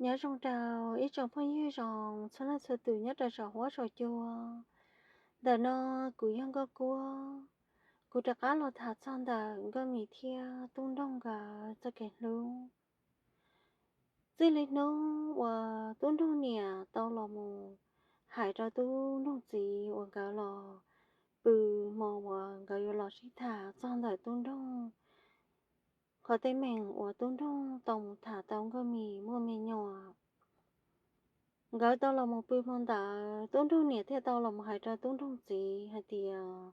Nyob zoo rau ib tsoom phooj ywg zoo txhua leej txhua tus nyob rau saum huab saum cua. Ntawm no kuv yog Nkauj Kuab, kuv rov qab los tham txog ntawm Nkauj Mim thiab Tub Nroog nkawd txoj kev hlub. Txij li hnub uas Tub Nroog niam tau los mus hais rau Tub Nroog txiv uas nkawd los pw hmo uas nkawd yuav los sib tham txog ntawm Tub Nroog qhov teeb meem uas Tub Nroog tau mus tham tau Nkauj Mim muaj me nyuam. Nkawd tau los mus pw hmo ntawd, Tub Nroog niam thiaj tau los mus hais rau Tub Nroog txiv hais tias,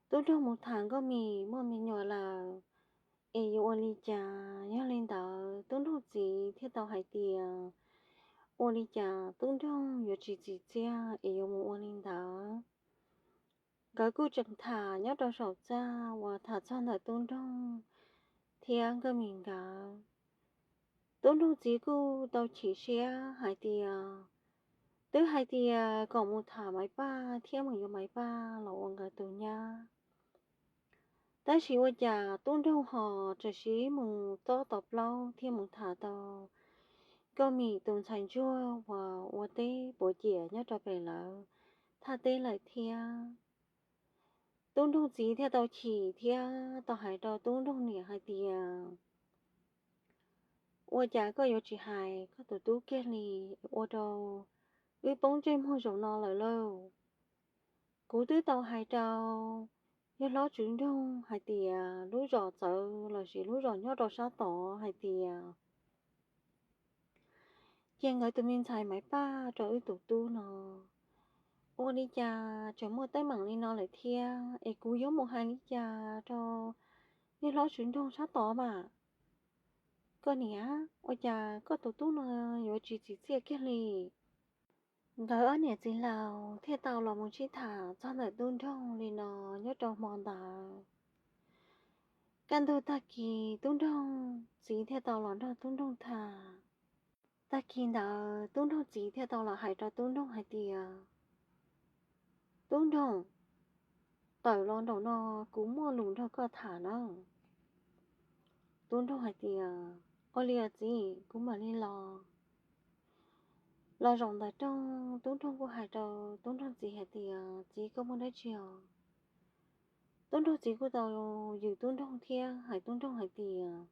Tub Nroog mus tham Nkauj Mim muaj me nyuam lawm, es yuav ua li cas? Yog li ntawd Tub Nroog txiv thiaj tau hais tias, ua li cas Tub Nroog yuav tsis txim txiaj es yuav mus ua li ntawd? Nkawd kuj tseem tham nyob rau saum txaj uas tham txog ntawm Tub Nroog thiab Nkauj Mim nkawd. Tub Nroog txiv kuj tau chim siab hais tias, twb hais tias kom mus tham Maiv Paj thiab mus yuav Maiv Paj los ua nkawd tus nyab, tab sis ua cas Tub Nroog ho txawm sib mus tob tau plaub thiab mus tham tau Nkauj Mim tus ntxhais ntsuag uas ua teb puas ciam nyob rau pem lawv thaj teb lawm thiab. Tub Nroog txiv thiaj tau chim thiab tau hais rau Tub Nroog niam hais tias, ua cas koj yuav tsis hais koj tus tub kiag li, ua rau wb poob ntsej muag zaum no lawm lauj? Kuv twb tau hais rau yawg hlob Tswv Nroog hais tias lub zos txawv lossis lub zos nyob rau sab tod hais tias cia nkawd tus me ntxhais Maiv Paj rau wb tus tub no. Ua li cas tseem muaj teeb meem li no lawm thiab, es kuv yuav mus hais li cas rau yawg hlob Tswv Nroog sab tod mas? Koj niam, ua cas koj tus tub no yuav tsis txim txiaj kiag li? Nkawd ob niam txiv laus thiaj tau los mus sib tham txog ntawm Tub Nroog li no nyob rau hmo ntawd. Kaj ntug tag kis Tub Nroog txiv thiaj tau los nrog Tub Nroog tham. Tag kis ntawd Tub Nroog txiv thiaj tau los hais rau Tub Nroog hais tias, Tub Nroog, tawm los nraum no, kuv muaj lus nrog koj tham na. Tub Nroog hais tias, ua li os txiv, kuv mam li los. Los zaum ntawm rooj, Tub Nroog kuj hais rau Tub Nroog txiv hais tias, txiv, koj muaj dab tsi os? Tub Nroog txiv kuj tau yws Tub Nroog thiab hais Tub Nroog hais tias,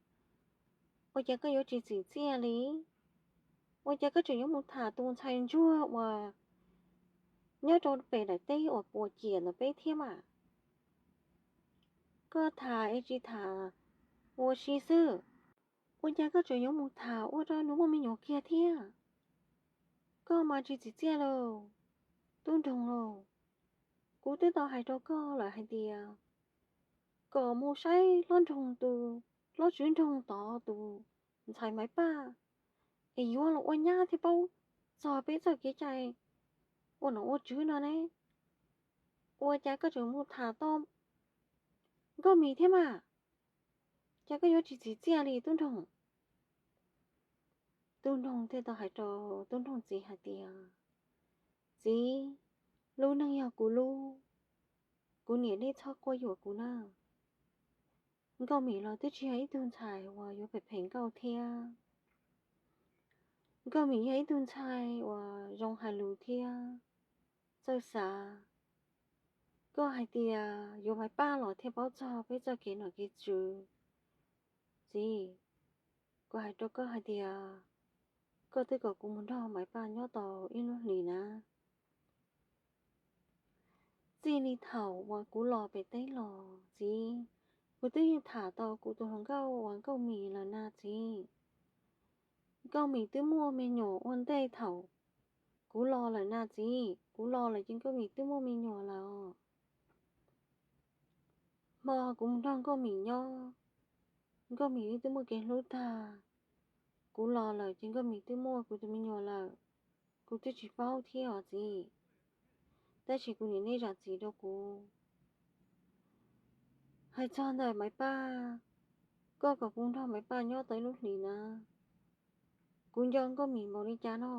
ua cas koj yuav tsis txim txiaj li? Ua cas koj tseem yuav mus tham tus ntxhais ntsuag uas nyob rau pem daim teb uas puas ciam ntawm peb thiab mas? Koj tham es tsis tham ua si xwb, ua cas koj tseem yuav mus tham ua rau nws muaj me nyuam kiag thiab? Koj mas tsis txim txiaj lauj, Tub Nroog lauj. Kuv twb tau hais rau koj lawm hais tias kom mus saib hlob Nroog tus, hlob Tswv Nroog tod tus ntxhais Maiv Paj, es yuav los ua nyab thiaj paub txog peb txoj kev cai ua nom ua tswv no ne. Ua cas koj tseem mus tham tau Nkauj Mim thiab mas? Cas koj yuav tsis txim txiaj li Tub Nroog? Tub Nroog thiaj tau hais rau Tub Nroog txiv hais tias, txiv, lub neej yog kuv lub, kuv niam nej txhob quaj yuam kuv na. Nkauj Mim los twb tsis yog ib tug ntxhais uas yuav phem phem nkauj thiab. Nkauj Mim yog ib tug ntxhais uas zoo hais lus thiab txawj xav. Koj hais tias yuav Maiv Paj los thiaj paub txog peb txoj kev nom kev tswv. Txiv, kuv hais rau koj hais tias koj twb kom kuv mus nrog Maiv Paj nyob tau ib lub hlis na. Txij li thaum uas kuv los pem teb los txiv, kuv twb yeej tham tau kuv tus hluas nkauj uas Nkauj Mim lawm na txiv. Nkauj Mim twb muaj me nyuam ua ntej thaum kuv los lawm na txiv. Kuv los lawm ces Nkauj Mim twb muaj me nyuam lawm os. Hmo kuv mus nrog Nkauj Mim nyob, Nkauj Mim twb muaj kev hlub tag. Kuv los lawm ces Nkauj Mim twb muaj kuv tus me nyuam lawm. Kuv twb tsis paub thiab os txiv. Tab sis kuv niam nej zam txim rau kuv. Hais txog ntawm Maiv Paj, koj kom kuv nrog Maiv Paj nyob tau ib lub hlis na. Kuv nco Nkauj Mim npaum li cas no,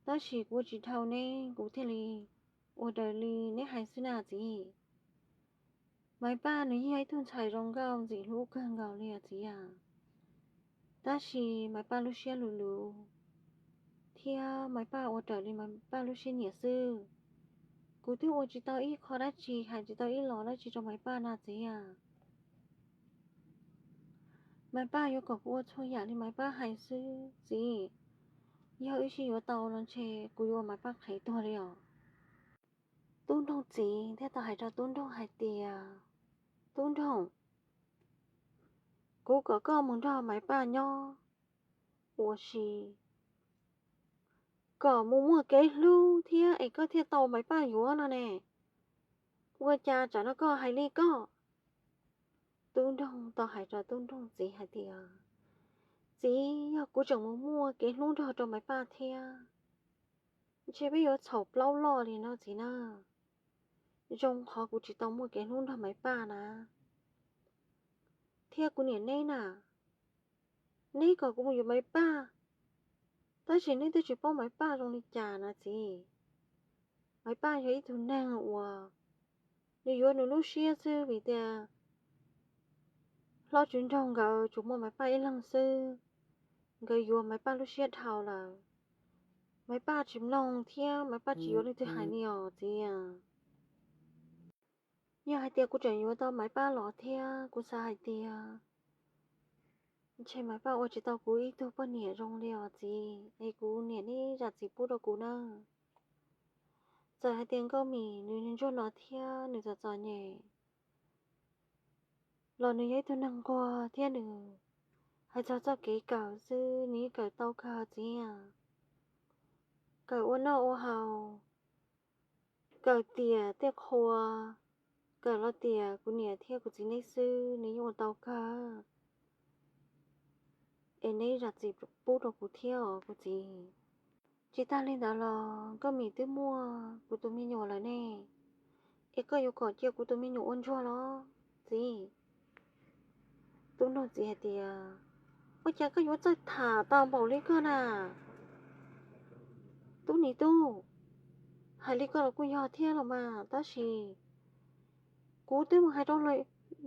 tab sis kuv ua tsis dhau neb, kuv thiaj li ua raws li neb hais xwb na txiv. Maiv Paj nws yeej yog ib tug ntxhais zoo nkauj ntxim hlub kawg nkaus li os txiv a. Tab sis Maiv Paj lub siab luv luv, thiab Maiv Paj ua raws li Maiv Paj lub siab nyiam xwb. Kuv twb ua tsis tau ib qho dab tsi, hais tsis tau ib los dab tsi rau Maiv Paj na txiv. Maiv Paj yuav kom kuv ua txhua yam li Maiv Paj hais xwb txiv. Yog wb sib yuav tau los ntshe kuv yuav ua Maiv Paj qhev tuag li os. Tub Nroog txiv thiaj tau hais rau Tub Nroog hais tias, Tub Nroog, kuv kom koj mus nrog Maiv Paj nyob ua si, kom mus muaj kev hlub thiab es koj thiaj tau Maiv Paj yuav no ne. Ua cas tsam no koj hais li koj? Tub Nroog tau hais rau Tub Nroog txiv hais tias, Txiv, yog kuv tseem mus muaj kev hlub nrog rau Maiv Paj thiab, ntshe peb yuav txhaum plaub loj li no txiv na. Zoo qhov kuv tsis tau muaj kev hlub nrog Maiv Paj na. Thiab kuv niam neb na, neb kom kuv mus yuav Maiv Paj, tab sis neb twb tsis paub Maiv Paj zoo li cas na txiv. Maiv Paj yog ib tug neeg uas nws yuav nws lub siab xwb vim tias hlob Tswv Nroog nkawd tsuas muaj Maiv Paj ib leeg xwb, nkawd yuav Maiv Paj lub siab dhau lawm. Maiv Paj tsis mloog thiab Maiv Paj tsis yuav leej twg hais li os txiv. Yog hais tias kuv tseem yuav tau Maiv Paj los thiab kuv xav hais tias ntshe Maiv Paj ua tsis tau kuv ib tug poj niam zoo li os txiv, es kuv niam neb zam txim pub rau kuv na. Txawm hais tias Nkauj Mim nws ntsuag no thiab nws txom txom nyem los nws yog ib tug neeg nquag thiab nws hais txog txoj kev kawm xwb nws yeej kawm tau kawg txiv. Kawm ua noj ua haus, kawm tiam tej qhua, kawm los tiam kuv niam thiab kuv txiv neb xwb nws yeej ua tau kawg. Es neb zam txim pub rau kuv thiab os kuv txiv. Tsis tag li ntawd los Nkauj Mim twb muaj kuv tus me nyuam lawm ne, es koj yuav kom cia kuv tus me nyuam ua ntsuag los txiv? Tub Nroog txiv hais tias, Ua cas koj yuav txawj tham tau npaum li koj na? Tub Nis Tub, hais li koj los kuj yog thiab los mas, tab sis kuv twb mus hais rau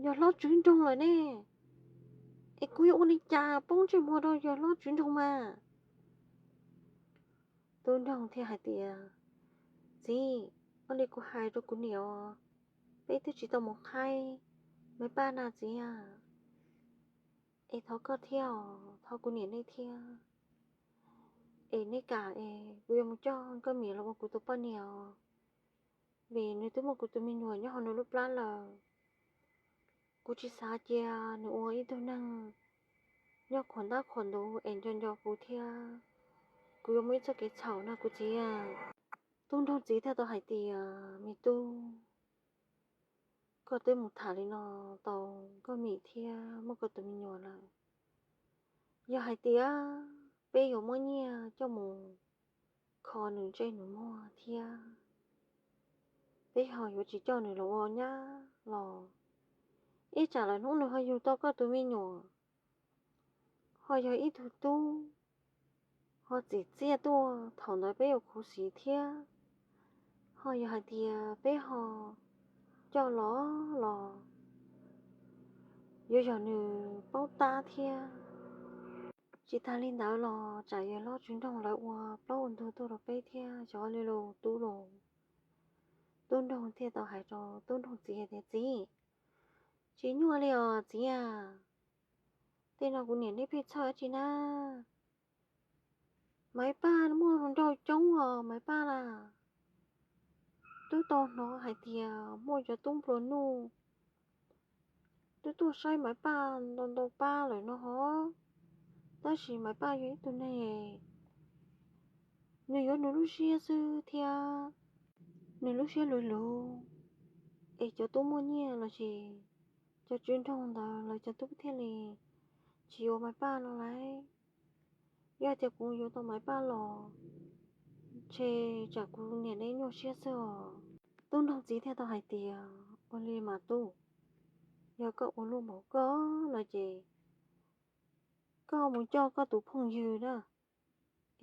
yawg hlob Tswv Nroog lawm ne, es kuv yuav ua li cas poob ntsej muag rau yawg hlob Tswv Nroog mas? Tub Nroog thiaj hais tias, Txiv, ua li kuv hais rau kuv niam os, peb twb tsis tau mus qhaib Maiv Paj na txiv a. Es thov koj thiab os, thov kuv niam nej thiab, es neb kam es kuv yuav mus coj Nkauj Mim los ua kuv tus poj niam os, vim nws twb muaj kuv tus me nyuam nyob hauv nws lub plab lawm. Kuv tsis xav cia nws ua ib tug neeg nyob khuam ntab khuam ntuv es nco nco kuv thiab, kuv yuav muaj ib txoj kev txhaum no kuv txiv. Tub Nroog txiv thiaj tau hais tias, Me tub, koj twb mus tham li no tau Nkauj Mim thiab muaj koj tus me nyuam lawm. Yog hais tias peb yuav muab nyiaj coj mus kho nws ntsej nws muag thiab peb ho yuav tsis coj nws los ua nyab los, ib tsam lawm hnub nws ho yug tau koj tus me nyuam, ho yog ib tug tub ho txim txiaj tuaj, thaum ntawd peb yuav khuv xim thiab. Ho yog hais tias peb ho coj los los yuav yog nws paub tab thiab. Tsis tas li ntawd los tsam yawg hlob Tswv Nroog lawv ua plaub ua ntug tuaj rau peb thiab, xyov li los tub los. Tub Nroog thiaj tau hais rau Tub Nroog txiv hais tias, Txiv, tsis nyuaj li os txiv a. Tej no kuv niam neb pheej txhawj dab tsi na? Maiv Paj muaj hluas nraug coob os Maiv Paj na. Twb tau hnov hais tias muaj cov tub nplua nuj twb tuaj saib Maiv Paj ntau ntau pab lawm no hov. Tab sis Maiv Paj yog ib tug neeg, nws yuav nws lub siab xwb thiab nws lub siab luv luv, es cov tub muaj nyiaj los sis cov Tswv Nroog ntawd lawv cov tub thiaj li tsis yuav Maiv Paj no lauj. Yog tias kuv yuav tau Maiv Paj los, ntshe tsam kuv niam neb nyuaj siab xwb os. Tub Nroog txiv thiaj tau hais tias, Ua li mas tub, yog koj ua luaj npaum koj no ces koj mus coj koj tus phooj ywg na,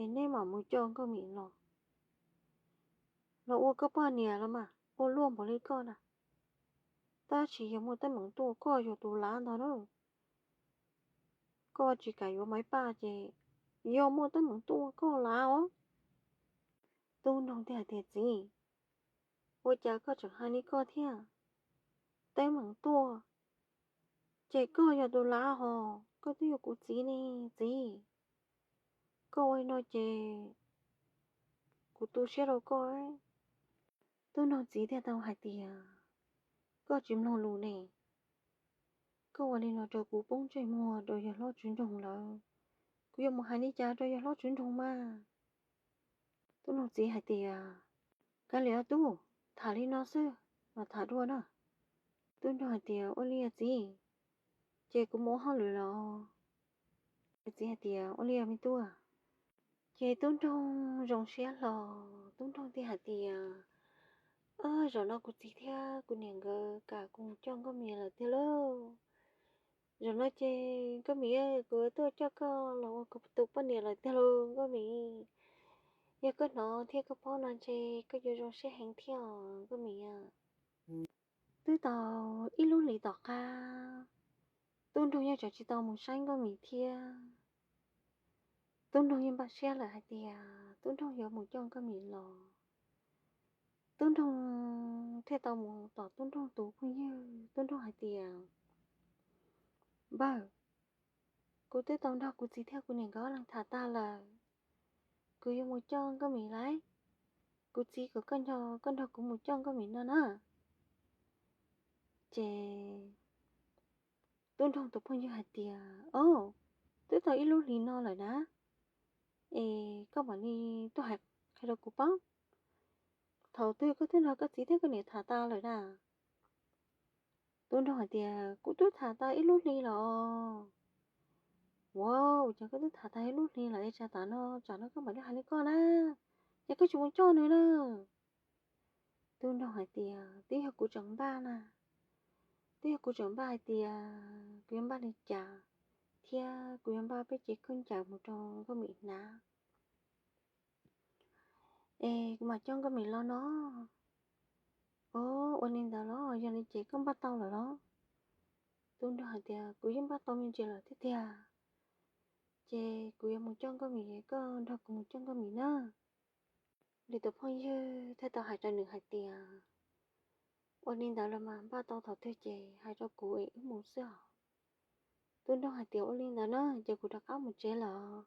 es neb mam mus coj Nkauj Mim los, los ua koj poj niam los mas, ua luaj npaum li koj na. Tab sis yog muaj teeb meem tuaj koj yog tus lav ntag na. koj tsis kam yuav Maiv Paj ces yog muaj teeb meem tuaj koj lav os. Tub Nroog thiaj hais tias, Txiv, ua cas koj tseem hais li koj thiab? Teeb meem tuaj ces koj yog tus lav hos, koj twb yog kuv txiv ne txiv. Koj ua li no ces kuv tu siab rau koj. Tub Nroog txiv thiaj tau hais tias, Koj tsis mloog lus ne. Koj ua li no rau kuv poob ntsej muag rau yawg hlob Tswv Nroog lawm. Kuv yuav mus hais li cas rau yawg hlob Tswv Nroog mas? Tub Nroog txiv hais tias, Kav liam tub, tham li no xwb, mas tham dua na. Tub Nroog hais tias, Ua li txiv, ces kuv mus ua hauj lwm los. Txiv hais tias, Ua li me tub. Ces Tub Nroog zoo siab hlo, Tub Nroog thiaj hais tias, Zaum no kuv txiv thiab kuv niam nkawd kam kuv mus coj Nkauj Mim lawm tiag lauj. Zaum no ces Nkauj Mim, kuv tuaj coj koj los ua kuv tus poj niam lawm tiag lauj Nkauj Mim. Yog koj hnov thiab koj paub no ntshe koj yuav zoo siab heev thiab os Nkauj Mim. Twb tau ib lub hlis tom qab, Tub Nroog yeej tseem tsis tau mus saib Nkauj Mim thiab. Tub Nroog yeej npaj siab lawm hais tias Tub Nroog yuav mus coj Nkauj Mim los. Tub Nroog thiaj tau mus tom Tub Nroog tus phooj ywg, Tub Nroog hais tias, Npawg, kuv twb tau nrog kuv txiv thiab kuv niam nkawd ob leeg tham tag lawm. Kuv yuav mus coj Nkauj Mim lawm. Kuv txiv kom koj nco, koj nrog kuv mus coj Nkauj Mim no na. Ces Tub Nroog tus phooj ywg hais tias, Au, twb tau ib lub hlis no lawm na, es koj mam li tuaj hais qhia rau kuv paub. Thaum twg koj twb nrog koj txiv thiab koj niam tham tag lawm na? Tub Nroog hais tias, Kuv twb tham tau ib lub hli los. Ua, ua cas koj twb tham tau ib lub hli lawm es tsam tam no, tsam no koj mam li hais li koj na, ces koj tsis mus coj nws na? Tub Nroog hais tias, Twb yog kuv tseem npaj na, twb yog kuv tseem npaj hais tias kuv yuav npaj li cas, thiab kuv yuav npaj peb cev khaub ncaws mus rau Nkauj Mim hnav, es kuv mam coj Nkauj Mim los no. Au, ua li ntawd los yog li ces koj npaj tau lawm los? Tub Nroog hais tias, Kuv yeej npaj tau me ntsis lawm thiab tiag, ces kuv yuav mus coj Nkauj Mim, koj nrog kuv mus coj Nkauj Mim na. Li tus phooj ywg thiaj tau hais rau nws hais tias, Ua li ntawd los mas npaj tau thaum twg ces hais rau kuv es wb mus xwb os. Tub Nroog hais tias, Ua li ntawd na ces kuv rov qab mus tsev lawm,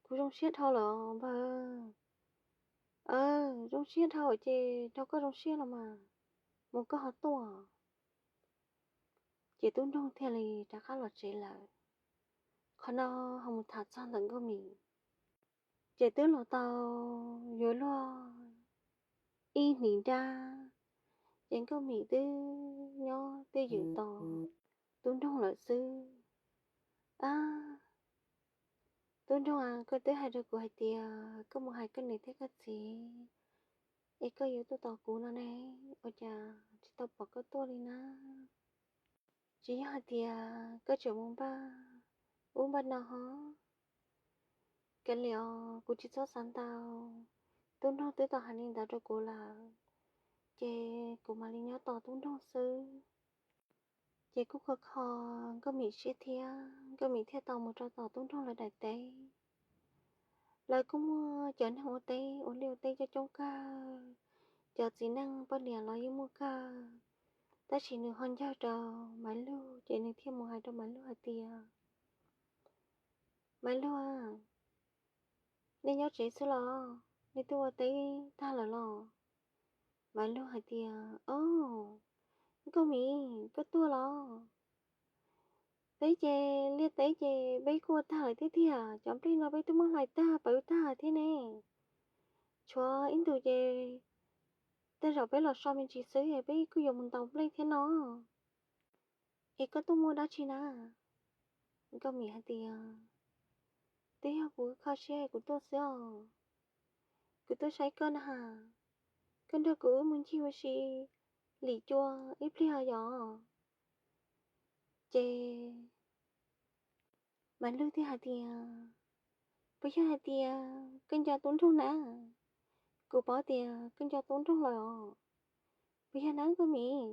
kuv zoo siab dhau lawm npawg. Zoo siab dhau ces dhau koj zoo siab los mas, mus koj ho tuaj. Ces Tub Nroog thiaj li rov qab los tsev lawm. Qhov no ho mus tham txog ntawm Nkauj Mim, ces twb los tau yuav luag ib hlis nrab, ces Nkauj Mim twb nyob twj ywm tos Tub Nroog lawm xwb. Ab, Tub Nroog, koj twb hais rau kuv hais tias koj mus hais koj niam thiab koj txiv es koj yuav tuaj tos kuv no ne, ua cas tsis tau pom koj tuaj li na? Tsis yog hais tias koj tseem mus npaj ub npaj no ho? Kav liam, kuv tsis txhob xav ntau. Tub Nroog twb tau hais li ntawd rau kuv lawm, ces kuv mam li nyob tos Tub Nroog xwb. Ces kuj kho kho Nkauj Mim siab thiab, Nkauj Mim thiaj tau mus rau tom Tub Nroog lawv daim teb. Lawv kuj muaj cov neeg ua teb ua liaj ua teb coob coob kawg, cov txiv neej poj niam los yeej muaj kawg. Tab sis nws ho ncawg rau Maiv Lug, ces nws thiaj mus hais rau Maiv Lug hais tias, Maiv Lug, nej nyob tsev xwb los? Nej twb ua teb tag lawm los? Maiv Lug hais tias, Au, Nkauj Mim, koj tuaj los? Peb ces liaj teb ces peb kuj ua tag lawm thiab tiag, cov nplej no peb twb muab hlais tag pawv tag thiab ne. Tshuav ib ntus ces tej zaum peb los so me ntsis xwb peb kuj yuav mus ntaus nplej thiab no. Es koj tuaj muaj dab tsi na? Nkauj Mim hais tias, Twb yog kuv kho siab kuv tuaj xwb os. Kuv tuaj saib koj na has, koj nrog kuv wb mus ncig ua si lim cua ib pliag yom? Ces Maiv Lug thiaj hais tias, Puas yog hais tias koj nco Tub Nroog na? Kuv paub tias koj nco Tub Nroog lawm os. Puas yog na Nkauj Mim?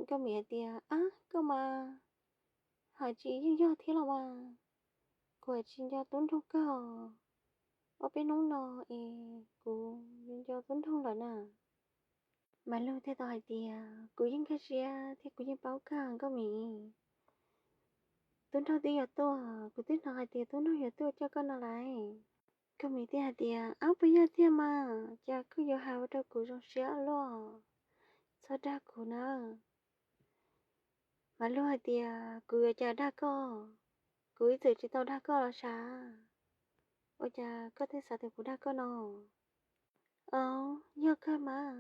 Nkauj Mim hais tias, Ab, koj mas Hais tsis yeej yog thiab los mas, kuv hais tsis nco tub nroog kawg. Ob peb hnub no es kuv nco tub nroog lawm na. Maiv Lug thiaj tau hais tias, kuv yeej nkag siab thiab kuv yeej paub kawg Nkauj Mim. Tub nroog twb yuav tuaj, kuv twb hnov hais tias tub nroog yuav tuaj coj koj no lawm. Nkauj Mim thiaj hais tias, ab, puas yog tiag mas, cas koj yuav hais ua rau kuv zoo siab luaj, txhob dag kuv nawb. Maiv Lug hais tias, kuv yuav cas dag koj, kuv ib txwm tsis tau dag koj los sav, ua cas koj thiaj xav tias kuv dag koj no? Au, yog kawg mas,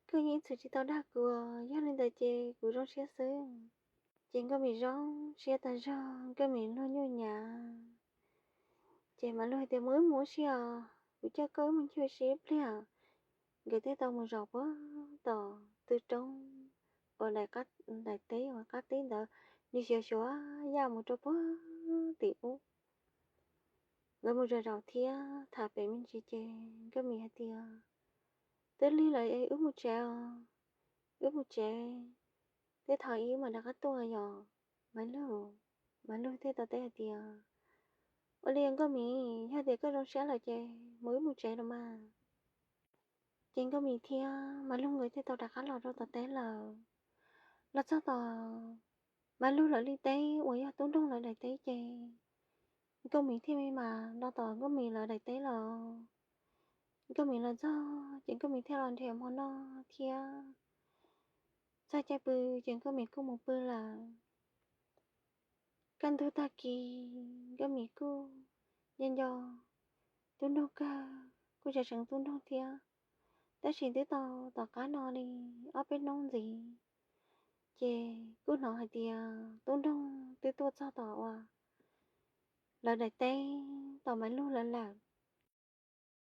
koj yeej ib txwm tsis tau dag kuv, yog li ntawd ces kuv zoo siab xwb. Ces Nkauj Mim zoo siab tag zog, Nkauj Mim luag nyuj nyav. Ces Maiv Lug tias, mus wb mus ua si os, kuv coj koj wb mus ncig ua si ib pliag. Nkawd thiaj tau mus zaum puag tom tw roob uas daim teb uas qab teb ntawd, nws xyuas xyuas yaj mus rau puag tim ub. Nkawd mus zaum zaum thiab tham pem me ntsis ces Nkauj Mim hais tias, twb lig lawm es wb mus tsev os, wb mus tsev, tej thaum ib mam rov qab tuaj yom, Maiv Lug. Maiv Lug thiaj tau teb hais tias, ua li Nkauj Mim, yog tias koj zoo siab lawm ces mus wb mus tsev los mas. Ces Nkauj Mim thiab Maiv Lug nkawd thiaj tau rov qab los rau tom teb lawm. Los txog tom Maiv Lug lawv li teb uas yog tub nroog lawv daim teb ces Nkauj Mim thiaj me mas los tom Nkauj Mim lawv daim teb lawm. Nkauj Mim los txog ces Nkauj Mim thiaj los nrhiav hmo noj thiab. Txog caij pw ces Nkauj Mim kuj mus pw lawm. Kaj ntug tag kis Nkauj Mim kuj nco nco tub nroog kawg, kuj tseem seev tub nroog thiab. Tab sis twb tau tom qab no li ob peb hnub ntxiv, ces kuj hnov hais tias tub nroog twb tuaj txog tom uas lawv daim teb tom Maiv Lug lawv lawm.